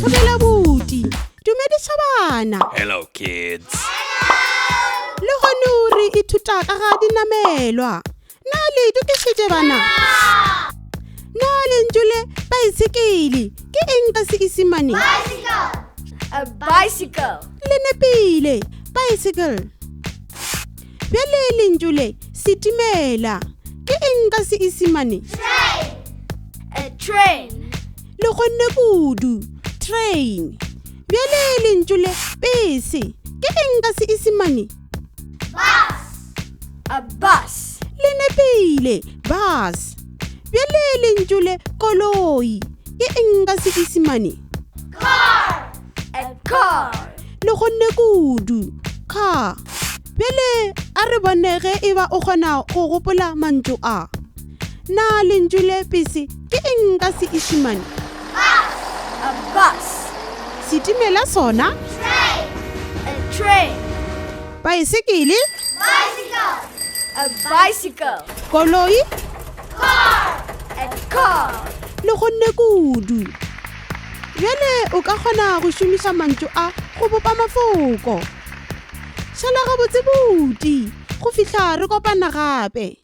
Thobela buti. Dumediša bana. Hello kids. Lehono re ithuta ka ga dinamelwa. Na le itokišitše bana? Na lentšu le baesekele ke eng ka Seisemane? Bicycle. A bicycle. Le nepile, bicycle. Bjale lentšu le setimela ke eng ka Seisemane? Train. A train. Le kgonne kudu, train. Bjale lentšu le pese ke eng ka Seisemane? Bus. A bus. Le nepile, bus. Bjale lentšu le koloi ke eng ka Seisemane? Car. A car. Le kgonne kudu, car. Bjale a re bone ge e ba o kgona go gopola mantšu a. Na lentšu le pese ke eng ka Seisemane? Bus. A bus. Setimela sona? Train. A train. Paesekele? Bicycle. A bicycle. Koloi? Car. A car. Le kgonne kudu. Bjale o ka kgona go šomiša mantšu a go bopa mafoko. Šala gabotse buti go fihla re kopana gape.